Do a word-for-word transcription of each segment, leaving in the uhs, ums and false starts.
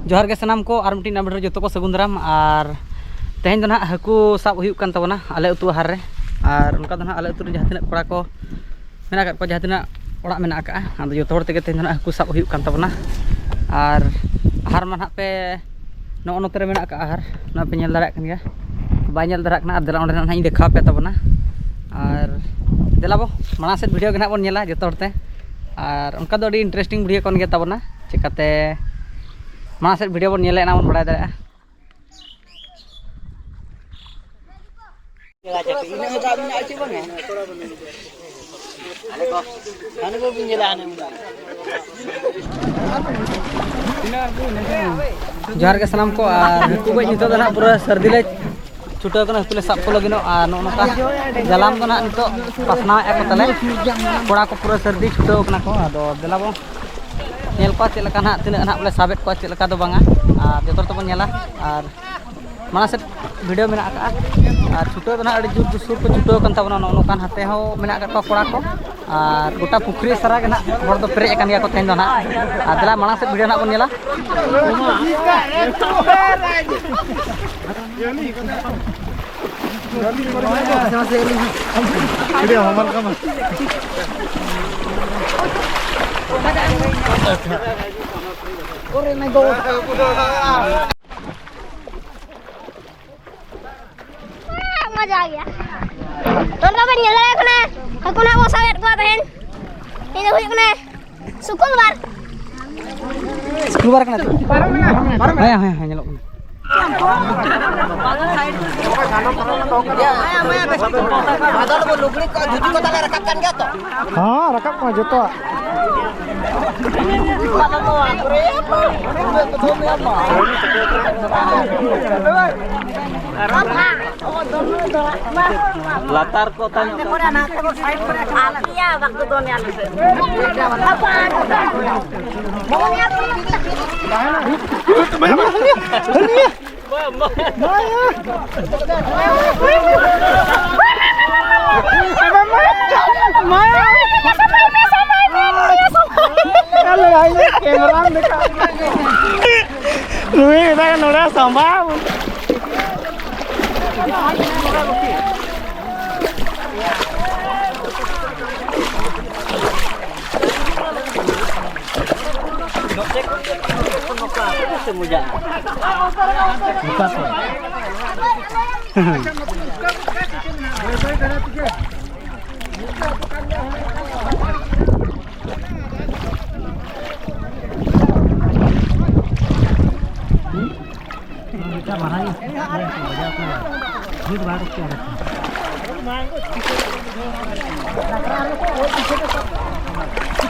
ᱡᱚᱦᱟᱨ ᱜᱮ ᱥᱟᱱᱟᱢ ᱠᱚ, ᱟᱨ ᱢᱤᱫᱴᱤᱡ ᱱᱟᱣᱟ video ᱨᱮ ᱡᱚᱛᱚ ᱠᱚ ᱥᱟᱹᱜᱩᱱ ᱫᱟᱨᱟᱢ᱾ ᱟᱨ ᱛᱮᱦᱮᱧ ᱫᱚ ᱱᱟᱦᱟᱜ ᱦᱟᱹᱠᱩ ᱥᱟᱵ ᱦᱩᱭᱩᱜ ᱠᱟᱱ ᱛᱟᱵᱚᱱᱟ ᱟᱞᱮ ᱟᱹᱛᱩ ᱟᱦᱟᱨ ᱨᱮ᱾ ᱟᱨ ᱚᱱᱠᱟ ᱫᱚ ᱱᱟᱦᱟᱜ ᱟᱞᱮ ᱟᱹᱛᱩ ᱨᱮ ᱡᱟᱦᱟᱸ ᱛᱤᱱᱟᱹᱜ ᱠᱚᱲᱟ ᱠᱚ ᱢᱮᱱᱟᱜ ᱟᱠᱟᱫ ᱠᱚᱣᱟ, ᱡᱟᱦᱟᱸ ᱛᱤᱱᱟᱹᱜ ᱚᱲᱟᱜ ᱢᱮᱱᱟᱜ ᱟᱠᱟᱫᱼᱟ, ᱟᱫᱚ ᱡᱚᱛᱚ ᱦᱚᱲ ᱛᱮᱜᱮ ᱛᱮᱦᱮᱧ ᱫᱚ ᱱᱟᱦᱟᱜ ᱦᱟᱹᱠᱩ ᱥᱟᱵ ᱦᱩᱭᱩᱜ ᱠᱟᱱ ᱛᱟᱵᱚᱱᱟ᱾ ᱟᱨ ᱟᱦᱟᱨ ᱢᱟ ᱱᱟᱦᱟᱜ ᱯᱮ ᱱᱚᱜᱼᱚ ᱱᱚᱛᱮ ᱨᱮ ᱢᱮᱱᱟᱜ ᱟᱠᱟᱫᱼᱟ ᱟᱦᱟᱨ, ᱱᱚᱣᱟ ᱯᱮ ᱧᱮᱞ ᱫᱟᱲᱮᱭᱟᱜ ᱠᱟᱱ ᱜᱮᱭᱟ, ᱵᱟᱭ ᱧᱮᱞ ᱫᱟᱲᱮᱭᱟᱜ ᱠᱟᱱᱟ᱾ ᱟᱨ ᱫᱮᱞᱟ ᱚᱸᱰᱮ ᱱᱟᱦᱟᱜ ᱤᱧ ᱫᱮᱠᱷᱟᱣ ᱟᱯᱮ ᱛᱟᱵᱚᱱᱟ᱾ ᱟᱨ ᱫᱮᱞᱟ ᱵᱚ ᱢᱟᱲᱟᱝ ᱥᱮᱫ video ᱜᱮ ᱱᱟᱦᱟᱜ ᱵᱚᱱ ᱧᱮᱞᱟ ᱡᱚᱛᱚ ᱦᱚᱲ ᱛᱮ᱾ ᱟᱨ ᱚᱱᱠᱟ ᱫᱚ ᱟᱹᱰᱤ interesting video ᱠᱟᱱ ᱜᱮ ᱛᱟᱵᱚᱱᱟ, ᱪᱤᱠᱟᱹᱛᱮ ᱢᱟᱲᱟᱝ ᱥᱮᱫ video ᱵᱚᱱ ᱧᱮᱞᱮᱫ ᱱᱟ ᱵᱚᱱ ᱵᱟᱲᱟᱭ ᱫᱟᱲᱮᱭᱟᱜᱼᱟ᱾ ᱤᱱᱟᱹᱜ ᱦᱚᱸ ᱫᱟᱜ ᱢᱮᱱᱟᱜᱼᱟ ᱪᱮ ᱵᱟᱝᱟ? ᱦᱟᱱᱮ ᱠᱚ ᱵᱤᱱ ᱧᱮᱞᱟ ᱦᱟᱱᱮ ᱩᱱᱤ᱾ ᱡᱚᱦᱟᱨ ᱜᱮ ᱥᱟᱱᱟᱢ ᱠᱚ᱾ ᱟᱨ ᱦᱟᱹᱠᱩ ᱜᱚᱡ ᱱᱤᱛᱚᱜ ᱫᱚ ᱱᱟᱦᱟᱜ ᱯᱩᱨᱟᱹ ᱥᱟᱹᱨᱫᱤ ᱞᱮ ᱪᱷᱩᱴᱟᱹᱣ ᱠᱟᱱᱟ, ᱦᱟᱹᱠᱩ ᱞᱮ ᱥᱟᱵ ᱠᱚ ᱞᱟᱹᱜᱤᱫ᱾ ᱟᱨ ᱱᱚᱜᱼᱚ ᱱᱚᱝᱠᱟ ᱡᱟᱞᱟᱢ ᱫᱚ ᱱᱟᱦᱟᱜ ᱱᱤᱛᱚᱜ ᱯᱟᱥᱱᱟᱣᱮᱫᱼᱟ ᱠᱚ ᱛᱟᱞᱮ᱾ ᱠᱚᱲᱟ ᱠᱚ ᱯᱩᱨᱟᱹ ᱥᱟᱹᱨᱫᱤ ᱪᱷᱩᱴᱟᱹᱣ ᱠᱟᱱᱟ ᱠᱚ᱾ ᱟᱫᱚ ᱫᱮᱞᱟ ᱵᱚᱱ ᱧᱮᱞ ᱠᱚᱣᱟ ᱪᱮᱫ ᱞᱮᱠᱟ ᱱᱟᱦᱟᱜ, ᱛᱤᱱᱟᱹᱜ ᱱᱟᱦᱟᱜ ᱵᱚᱞᱮ ᱥᱟᱵᱮᱫ ᱠᱚᱣᱟ, ᱪᱮᱫ ᱞᱮᱠᱟ ᱫᱚ ᱵᱟᱝᱟ᱾ ᱟᱨ ᱡᱚᱛᱚ ᱦᱚᱲ ᱛᱮᱵᱚᱱ ᱧᱮᱞᱟ᱾ ᱟᱨ ᱢᱟᱲᱟᱝ ᱥᱮᱫ video ᱢᱮᱱᱟᱜ ᱟᱠᱟᱫᱼᱟ᱾ ᱟᱨ ᱪᱷᱩᱴᱟᱹᱣ ᱫᱚ ᱱᱟᱦᱟᱜ ᱟᱹᱰᱤ ᱡᱳᱨ ᱥᱩᱨ ᱠᱚ ᱪᱷᱩᱴᱟᱹᱣ ᱟᱠᱟᱱ ᱛᱟᱵᱚᱱᱟ᱾ ᱱᱚᱜᱼᱚ ᱱᱚᱝᱠᱟᱱ ᱦᱟᱛᱮ ᱦᱚᱸ ᱢᱮᱱᱟᱜ ᱟᱠᱟᱫ ᱠᱚᱣᱟ ᱠᱚᱲᱟ ᱠᱚ᱾ ᱟᱨ ᱜᱚᱴᱟ ᱯᱩᱠᱷᱨᱤ ᱥᱟᱨᱟ ᱜᱮ ᱱᱟᱦᱟᱜ ᱦᱚᱲ ᱫᱚ ᱯᱮᱨᱮᱡ ᱟᱠᱟᱱ ᱜᱮᱭᱟ ᱠᱚ ᱛᱮᱦᱮᱧ ᱫᱚ ᱱᱟᱦᱟᱜ᱾ ᱟᱨ ᱫᱮᱞᱟ ᱢᱟᱲᱟᱝ ᱥᱮᱫ video ᱱᱟᱦᱟᱜ ᱵᱚᱱ ᱧᱮᱞᱟ᱾ ᱢᱚᱡᱟ ᱜᱮᱭᱟ᱾ ᱛᱚ, ᱱᱚᱰᱮ ᱵᱮᱱ ᱧᱮᱞ ᱫᱟᱲᱮᱭᱟᱜ ᱠᱟᱱᱟ, ᱦᱟᱹᱠᱩ ᱱᱟᱦᱟᱜ ᱵᱚᱱ ᱥᱟᱵᱮᱫ ᱠᱚᱣᱟ ᱛᱮᱦᱮᱧ᱾ ᱛᱮᱦᱮᱧ ᱫᱚ ᱦᱩᱭᱩᱜ ᱠᱟᱱᱟ ᱥᱩᱠᱩᱞᱵᱟᱨ᱾ ᱥᱩᱠᱩᱞᱵᱟᱨ ᱠᱟᱱᱟ ᱛᱚ? ᱦᱮᱸ, ᱦᱮᱸ, ᱦᱮᱸ, ᱧᱮᱞᱚᱜ ᱠᱟᱱᱟ᱾ ᱟᱫᱚ ᱞᱩᱜᱽᱲᱤ ᱠᱚ, ᱫᱷᱩᱛᱤ ᱠᱚ ᱛᱟᱞᱮ ᱨᱟᱠᱟᱵ ᱠᱟᱱ ᱜᱮᱭᱟ ᱛᱚ? ᱦᱚᱸ, ᱨᱟᱠᱟᱵ ᱠᱟᱱᱟ ᱡᱚᱛᱚᱣᱟᱜ᱾ ᱞᱟᱛᱟᱨ ᱠᱚ ᱛᱟᱭᱚᱢ᱾ ᱟᱞᱮ ᱟᱭᱢᱟ ᱠᱮᱢᱨᱟᱢ ᱫᱮᱠᱷᱟᱣ᱾ ᱱᱩᱭ ᱢᱮᱛᱟᱭ ᱱᱚᱰᱮ ᱥᱟᱢᱵᱟᱣ᱾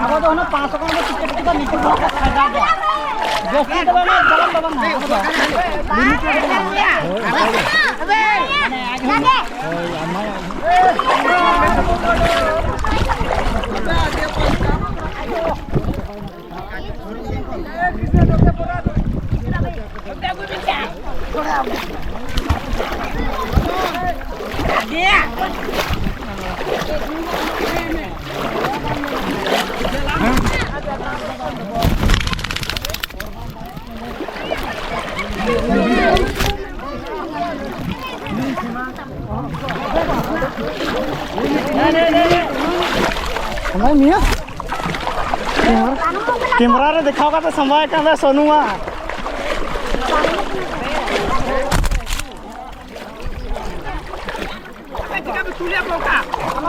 ᱟᱵᱚ ᱫᱚ ᱚᱱᱟ ᱯᱟᱸᱪ ᱥᱚ ᱴᱟᱠᱟ ᱫᱚ ᱴᱤᱠᱤᱴ ᱠᱮᱫᱟ, ᱱᱤᱛᱚᱜ ᱫᱚ ᱯᱷᱟᱭᱫᱟ ᱜᱮᱭᱟ᱾ ᱡᱟᱹᱥᱛᱤ ᱫᱚ ᱵᱟᱝ, ᱪᱟᱞᱟᱜ ᱫᱚ ᱵᱟᱝ, ᱟᱵᱚ ᱫᱚ ᱞᱤᱢᱤᱴᱮᱰ ᱜᱮᱭᱟ᱾ ᱦᱳᱭ, ᱟᱢᱟᱜ ᱚᱱᱟ ᱱᱤᱭᱟᱹ ᱠᱮᱢᱮᱨᱟ, ᱠᱮᱢᱮᱨᱟ ᱨᱮ ᱫᱮᱠᱷᱟᱣ ᱠᱟᱛᱮ ᱥᱟᱢᱵᱟᱭ ᱠᱟᱱ ᱫᱚ ᱥᱚᱱᱩᱣᱟ᱾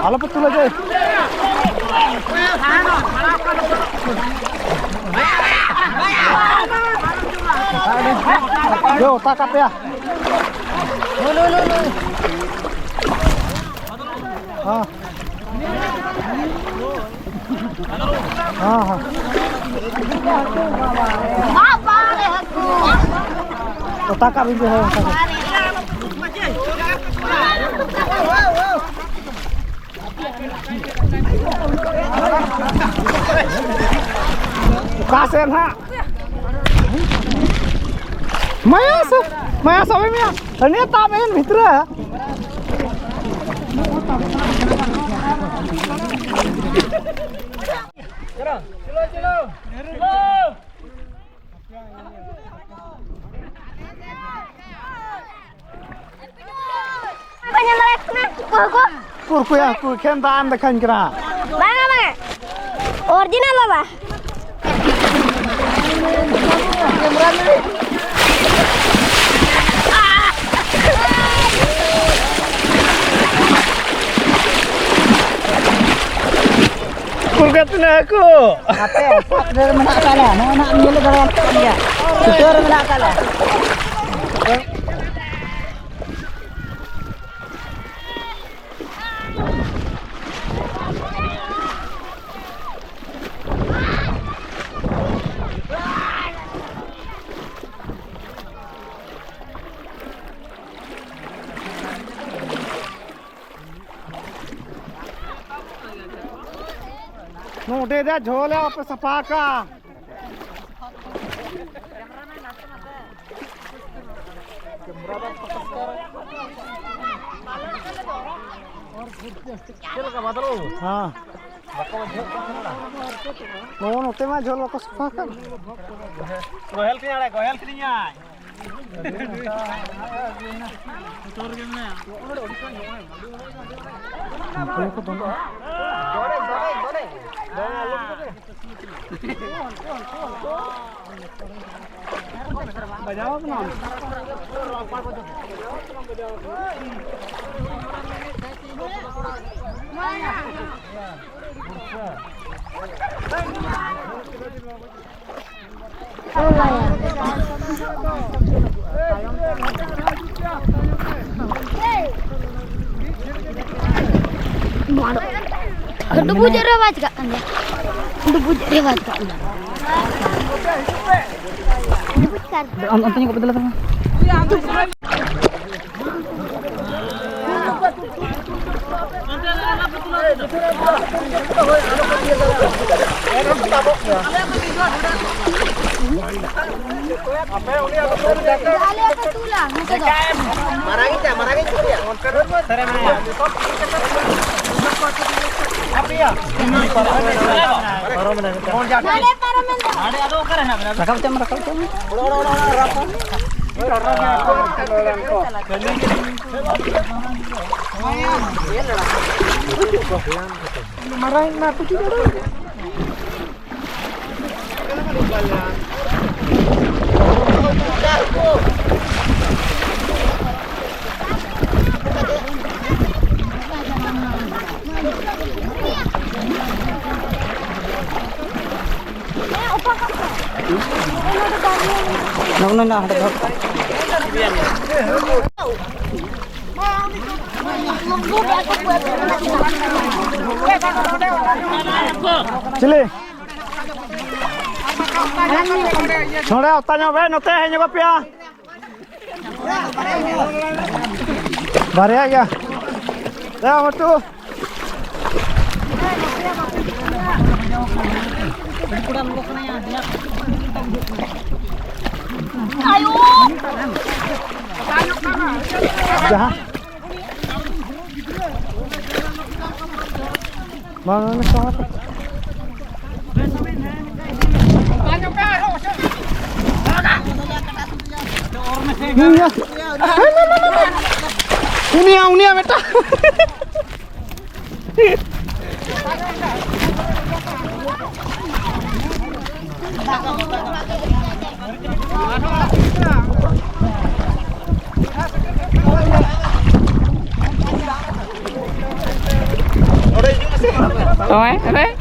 ᱟᱞᱚᱯᱮ ᱛᱩᱞᱟ ᱡᱮ᱾ ᱡᱮ ᱚᱛᱟ ᱠᱟᱛᱮᱭᱟ᱾ ᱦᱮᱸ᱾ ᱦᱮᱸ, ᱦᱮᱸ᱾ ᱚᱛᱟ ᱠᱟᱜ ᱵᱤᱱ ᱡᱮ, ᱦᱳᱭ, ᱚᱱᱠᱟ ᱜᱮ᱾ ᱚᱠᱟ ᱥᱮᱫ ᱱᱟᱦᱟᱜ? ᱢᱟᱭᱟ ᱥᱮ, ᱢᱟᱭᱟ ᱥᱟᱵᱮ ᱢᱮᱭᱟ᱾ ᱦᱟᱹᱱᱤᱭᱟ ᱛᱟᱵ ᱮᱱ ᱵᱷᱤᱛᱨᱤ᱾ ᱦᱟᱹᱠᱩ? ᱩᱠᱩᱨ ᱠᱚᱭᱟ ᱦᱟᱹᱠᱩ, ᱮᱠᱷᱮᱱ ᱫᱟᱜ ᱮᱢ ᱫᱮᱠᱷᱟᱧ ᱠᱟᱱᱟ᱾ ᱵᱟᱝᱟ, ᱵᱟᱝᱟ᱾ Original ᱵᱟᱵᱟ᱾ ᱩᱠᱩᱨ ᱠᱚᱭᱟ ᱛᱤᱱᱟᱹᱜ ᱦᱟᱹᱠᱩ? ᱟᱯᱮ ᱥᱟᱵ ᱨᱮ ᱢᱮᱱᱟᱜ ᱟᱠᱟᱫ ᱞᱮᱭᱟ, ᱱᱚᱜᱼᱚ ᱱᱟ ᱧᱮᱞ ᱫᱟᱲᱮᱭᱟᱜ ᱠᱟᱱ ᱜᱮᱭᱟ, ᱪᱷᱩᱴᱟᱹᱣ ᱨᱮ ᱢᱮᱱᱟᱜ ᱟᱠᱟᱫ ᱞᱮᱭᱟ᱾ ᱱᱚᱰᱮ ᱫᱚ ᱡᱷᱳᱞ ᱮ ᱵᱟᱯᱮ ᱥᱟᱯᱷᱟ ᱠᱟᱜᱼᱟ᱾ ᱪᱮᱫ ᱞᱮᱠᱟ ᱵᱟᱫᱚᱞ ᱵᱟᱹᱵᱩ? ᱦᱮᱸ᱾ ᱵᱟᱠᱚ ᱵᱩᱡᱷᱟᱹᱣ ᱠᱟᱱᱟ᱾ ᱱᱚᱜᱼᱚ ᱱᱚᱛᱮ ᱢᱟ ᱡᱷᱳᱞ ᱵᱟᱠᱚ ᱥᱟᱯᱷᱟ ᱠᱟᱜ᱾ ᱜᱚᱦᱮᱞ ᱠᱤᱫᱤᱧ ᱟᱲᱮ, ᱜᱚᱦᱮᱞ ᱠᱤᱫᱤᱧ ᱟᱭ᱾ ᱩᱱᱠᱩ ᱠᱚ ᱫᱚᱱᱟ᱾ ᱵᱟᱡᱟᱣ ᱠᱟᱱᱟᱢ? ᱰᱩᱵᱩᱡ ᱨᱮ ᱵᱟᱭ ᱪᱤᱠᱟᱹᱜ ᱠᱟᱱ ᱜᱮᱭᱟ᱾ ᱰᱩᱵᱩᱡ ᱨᱮ ᱵᱟᱭ ᱪᱤᱠᱟᱹᱜ ᱠᱟᱱ ᱜᱮᱭᱟ᱾ ᱰᱩᱵᱩᱡ ᱠᱟᱨ ᱟᱢ ᱚᱱᱛᱮ ᱧᱚᱜ ᱠᱚ ᱵᱚᱫᱚᱞ ᱛᱟᱢᱟ᱾ ᱟᱞᱮ ᱟᱯᱮ ᱛᱩᱞᱟ, ᱱᱚᱛᱮ ᱫᱚ᱾ ᱢᱟᱨᱟᱝᱤᱡ ᱛᱮ, ᱢᱟᱨᱟᱝᱤᱡ ᱛᱮ᱾ ᱱᱚᱰᱮ ᱯᱟᱨᱚᱢᱮᱱ ᱫᱚ᱾ ᱨᱟᱠᱟᱵ ᱪᱟᱜ ᱢᱮ, ᱨᱟᱠᱟᱵ ᱪᱟᱜ ᱢᱮ᱾ ᱢᱟᱨᱟᱝ ᱢᱟ ᱯᱩᱪᱩ ᱜᱮ᱾ ᱱᱚᱜᱼᱚ ᱱᱟ ᱦᱟᱸᱰᱮ ᱫᱚᱦᱚ ᱠᱟᱜ᱾ ᱪᱤᱞᱤ? ᱱᱚᱰᱮ ᱚᱛᱟ ᱧᱚᱜ ᱵᱮᱱ, ᱱᱚᱛᱮ ᱦᱮᱡ ᱧᱚᱜᱚᱜ ᱯᱮᱭᱟ᱾ ᱵᱟᱨᱭᱟ ᱜᱮᱭᱟ᱾ ᱫᱮ, ᱢᱚᱴᱩ᱾ ᱡᱟᱦᱟᱸ᱾ ᱵᱟᱝ, ᱵᱟᱝ, ᱵᱟᱝ᱾ ᱩᱱᱤᱭᱟᱜ, ᱩᱱᱤᱭᱟᱜ ᱢᱤᱫᱴᱟᱝ᱾ ᱱᱚᱜᱼᱚᱭ ᱨᱮ᱾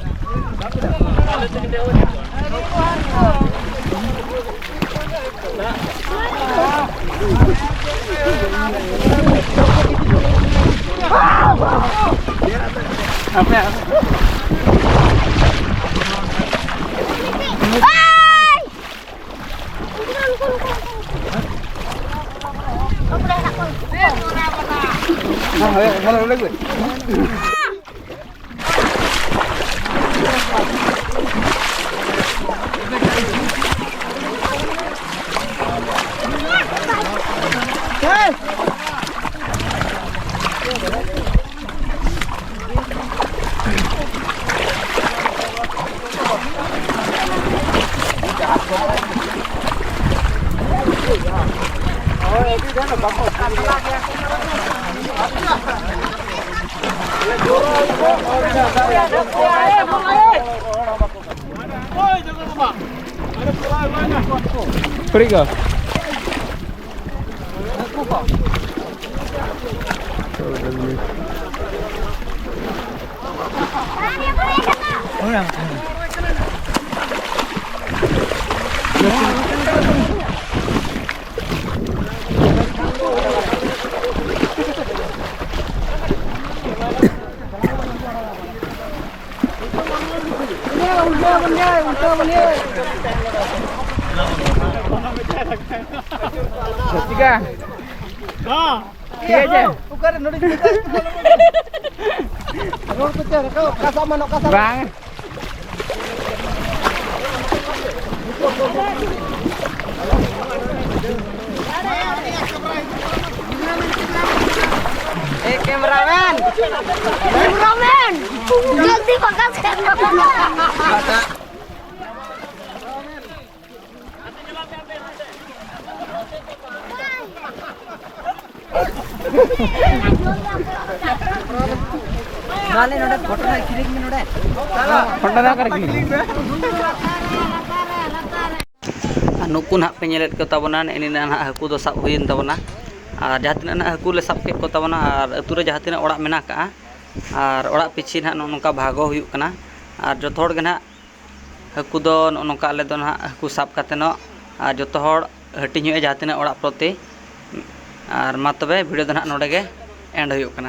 ᱠᱩᱲᱤ ᱠᱚ᱾ ᱪᱤᱠᱟ? ᱴᱷᱤᱠ ᱟᱪᱷᱮ? ᱚᱠᱟᱨᱮ ᱱᱚᱰᱮ ᱨᱚᱲ ᱠᱚ ᱪᱮᱫ ᱞᱮᱠᱟ? ᱚᱠᱟ ᱥᱟᱵ ᱢᱟᱱᱮ ᱚᱠᱟ ᱥᱟᱵ? ᱵᱟᱝ᱾ ए कैमरामैन, कैमरामैन, जल्दी फोकस कर। ᱢᱟᱞᱮ ᱱᱚᱰᱮ ᱯᱷᱳᱴᱳ ᱦᱟᱸᱜ ᱠᱞᱤᱠ ᱢᱮ ᱱᱚᱰᱮ᱾ ᱯᱷᱳᱴᱳ ᱫᱚ ᱚᱠᱟᱨᱮ ᱠᱞᱤᱠ? ᱟᱨ ᱱᱩᱠᱩ ᱱᱟᱦᱟᱜ ᱯᱮ ᱧᱮᱞᱮᱫ ᱠᱚ ᱛᱟᱵᱚᱱᱟ, ᱱᱮᱜᱼᱮ ᱱᱤᱱᱟᱹᱜ ᱱᱟᱦᱟᱜ ᱦᱟᱹᱠᱩ ᱫᱚ ᱥᱟᱵ ᱦᱩᱭᱮᱱ ᱛᱟᱵᱚᱱᱟ᱾ ᱟᱨ ᱡᱟᱦᱟᱸ ᱛᱤᱱᱟᱹᱜ ᱱᱟᱦᱟᱜ ᱦᱟᱹᱠᱩ ᱞᱮ ᱥᱟᱵ ᱠᱮᱫ ᱠᱚ ᱛᱟᱵᱚᱱᱟ, ᱟᱨ ᱟᱹᱛᱩ ᱨᱮ ᱡᱟᱦᱟᱸ ᱛᱤᱱᱟᱹᱜ ᱚᱲᱟᱜ ᱢᱮᱱᱟᱜ ᱟᱠᱟᱜᱼᱟ, ᱟᱨ ᱚᱲᱟᱜ ᱯᱤᱪᱷᱤ ᱱᱟᱦᱟᱜ ᱱᱚᱜᱼᱚ ᱱᱚᱝᱠᱟ ᱵᱷᱟᱜᱚ ᱦᱩᱭᱩᱜ ᱠᱟᱱᱟ᱾ ᱟᱨ ᱡᱚᱛᱚ ᱦᱚᱲ ᱜᱮ ᱱᱟᱦᱟᱜ ᱦᱟᱹᱠᱩ ᱫᱚ ᱱᱚᱜᱼᱚ ᱱᱚᱝᱠᱟ ᱟᱞᱮ ᱫᱚ ᱱᱟᱦᱟᱜ ᱦᱟᱹᱠᱩ ᱥᱟᱵ ᱠᱟᱛᱮ ᱱᱚᱜ, ᱟᱨ ᱡᱚᱛᱚ ᱦᱚᱲ ᱦᱟᱹᱴᱤᱧ ᱦᱩᱭᱩᱜᱼᱟ ᱡᱟᱦᱟᱸ ᱛᱤᱱᱟᱹᱜ ᱚᱲᱟᱜ ᱯᱨᱚᱛᱤ᱾ ᱟᱨ ᱢᱟ ᱛᱚᱵᱮ ᱵᱷᱤᱰᱤᱭᱳ ᱫᱚ ᱱᱟᱦᱟᱜ ᱱᱚᱰᱮ ᱜᱮ ᱮᱱᱰ ᱦᱩᱭᱩᱜ ᱠᱟᱱᱟ᱾